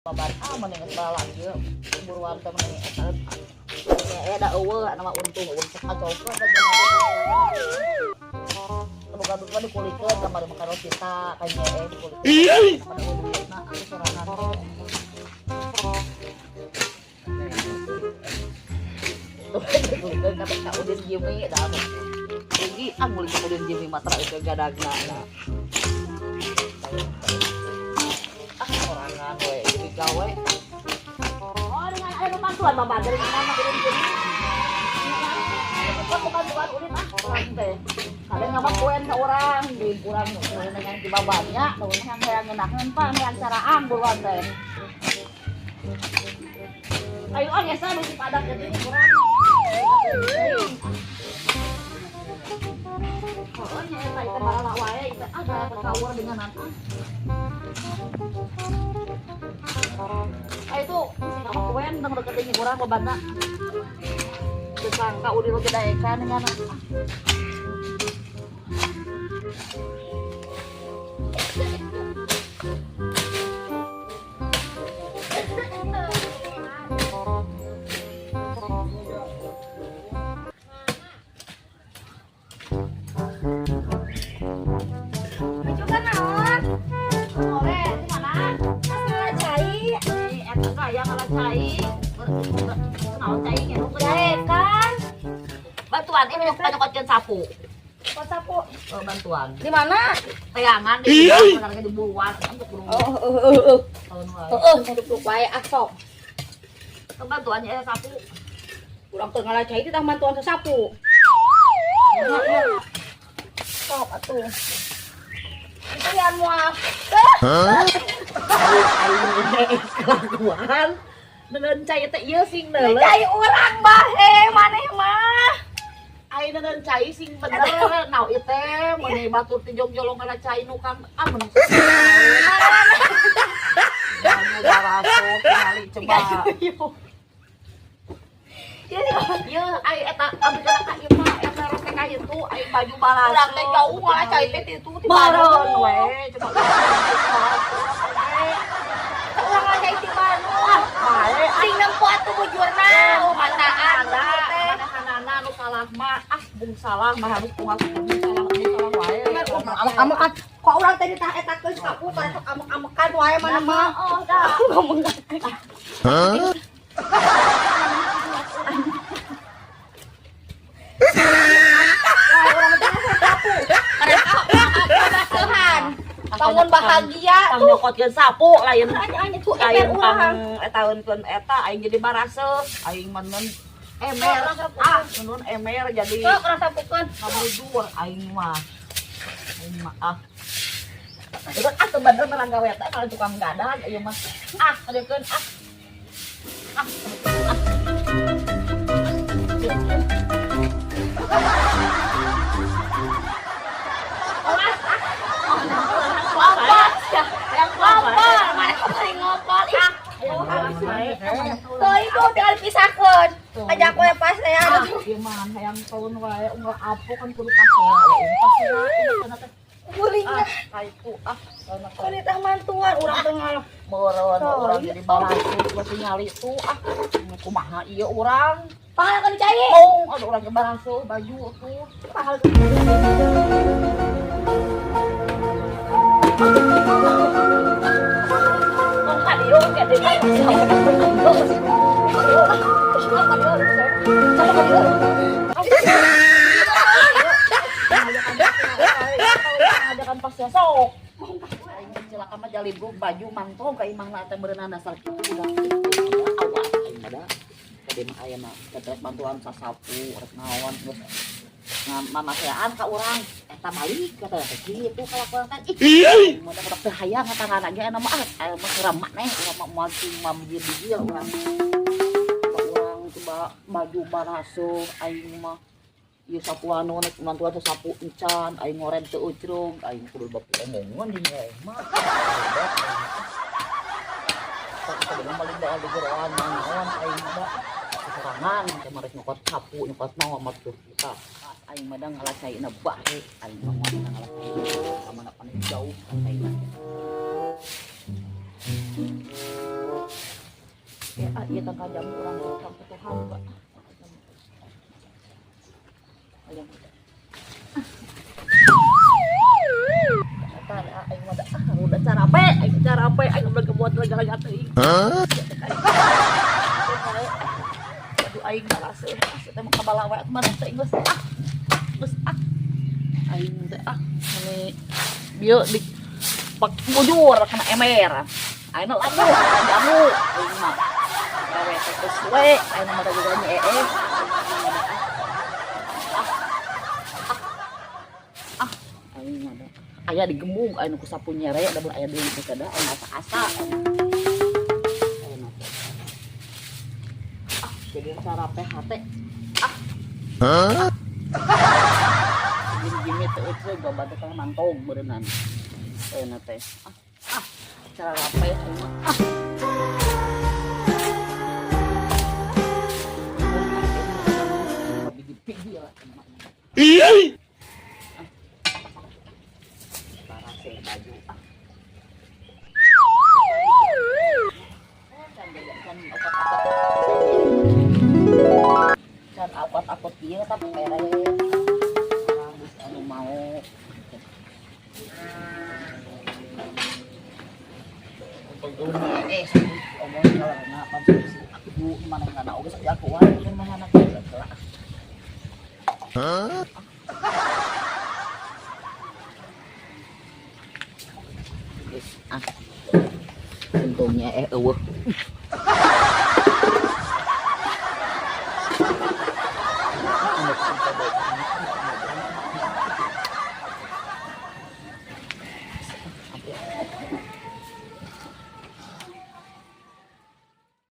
Babar ah mending geus balak ieu buruan teh mending eta eh da eueuh anu mah untung eueuh sok acaukeun da boga duit mah dikulikeun kamari mah karo cita ka nyee dikulikeun pada eueuh duitna aku sorangan dikulikeun ka Udin Jimmy da anu rugi ah ngulik ka Udin Jimmy mah tara itu gadagna ah sorangan we jadi gawe. Oh, dengan ayo bantuan Bapak dari mana Udin Jimmy? Kok bantuan Udin ah orang teh. Kadang ngabakuan ka urang di kurang dengan di babanya, nuhun hayang ngeunaheun pan hayang caraang buruan teh. Ayo ah geus nu si padak jadi kurang. Oh, nya eta ieu barala wae ieu ah kawur dengan ah. Ayo tuh, si ngabakuan tong deket deui urang babana. Sangka Udin oge daekan dengan ah. Juga naon? Sore, di mana? Ngalah cai. Eta saya ngalah cai. Naon cai ngeru Daekan. Bantuan ini nyokotkeun sapu. Kok sapu? Oh, bantuan. Di mana? Tayangan di sekarang di buruan untuk buru. Oh, heeh heeh. Tahun wae. Heeh, duduk wae ah sok. Bantuannya sapu. Urang teu ngalah cai teh bantuan sapu. Sok atuh. Itu yan moal. Aing kelakuan. Neuneun cai teh ieu sing neuleuh. Cai urang bahe maneh mah. Aing neuneun cai sing bener. Naon ieu teh meuni batur ti jongjolong kana cai nu kang ah meunang. Baraso kali coba. Ieu ai eta abdi kana ka ieu mah eta rek ka itu ai baju baraso. Urang teh jauh ngalah cai teh ti itu ti Baron Bandung. we coba. Urang ngalah cai ti Bandung. Bae Sing nempo atuh bujurna, mataan teh. Manahanana nu salah mah ah bung salah mah harus unggal bung salah wae. Amuk-amukan. Kok urang teh ditah etakeun sapu karek amuk-amukan wae mana mah. Oh, dah. Ngomong. Wah, urang teh sapu. Karek basuhan. Bangun bahagia Pang nyokotkeun sapu lain Anjing tuh lain ember pang urang. etaeunkeun eta aing jadi baraseuh aing mah neun emer ah neun emer jadi Sok urang sapukeun. kabujur aing mah ah itu ah teu bener merang gawe teh kalau tukang gadag ieu mah ah kadeukeun ah ah Ngopol ya. Ngopol, mana paling ngopol ih. Tuh itu tinggal dipisahkeun. Ajak we pas ya. Ah, ieu mah hayang tahun wae unggal apo kan kudu pasea pasea kana teh Guling ah kaitu ah kana teh Kulit mantuan urang teh ngalah. meureun urang jadi barasu masih nyali tuh ah kumaha ieu urang Pahala kan cai. oh aduh urang ge barasu baju tuh Pahala. Tong ka dieu ge deui. Ngajakan pas ya sok. Aing cilaka mah jalibruk baju mantong ka imahna teh meureunna dasar kitu udah. Awas aing mah da. Tadi mah aya mah rek bantuan sasapu rek naon geus mamasean ka urang eta balik kata teh kitu kalakuan teh ih mun budak teu hayang ka ge aya mah ah aya mah urang maneh urang mah moal cing mah bijil-bijil urang urang coba baju barasuh aing mah ieu sapuan nu nek mantuan sapu encan aing ngoren teu ucrug aing kudu bapu omongan di nyae mah tak balik baal di geroan naon aing mah keserangan kemarin nyokot sapu nyokot naon mah tuh kita aing mah ngalah caina bae aing mah moal ngalah caina mana paling jauh caina. Ya, ah, ieu tangkal jamu urang tukang putuhan, Pak. Ayam. Eta da aing mah da ah udah carape, aing carape, aing udah kebuat gara-gara teuing. Aduh, aing maraseuh, asa teh mah kabala we atuh maneh teh geus ah. Geus ah. Aing teh ah meni bieu di pak bujur kana ember. Ayeuna labuh jamu aing mah. Gawe teh geus we, ayeuna mah da nya ee. Ah. Ah. Aing mah da aya digembung aya nu ku sapu nyere da mun aya deui teh da aya asa-asa. Ayeuna teh. Ah, jadi cara PHT. Ah. Gini-gini teh eueuh gua bade teh mantog beureunan. Ayeuna teh. Ah, ah, cara rape aing mah. Ah. Bigi-bigi lah. Paraseh baju. Ah. Can akot-akot kieu tapi mere. Geus anu mau. Eh, omong kalau na pan aku mana ngana oge sok aku wae kan mana kieu lah. Geus ah. Untungnya eueuh.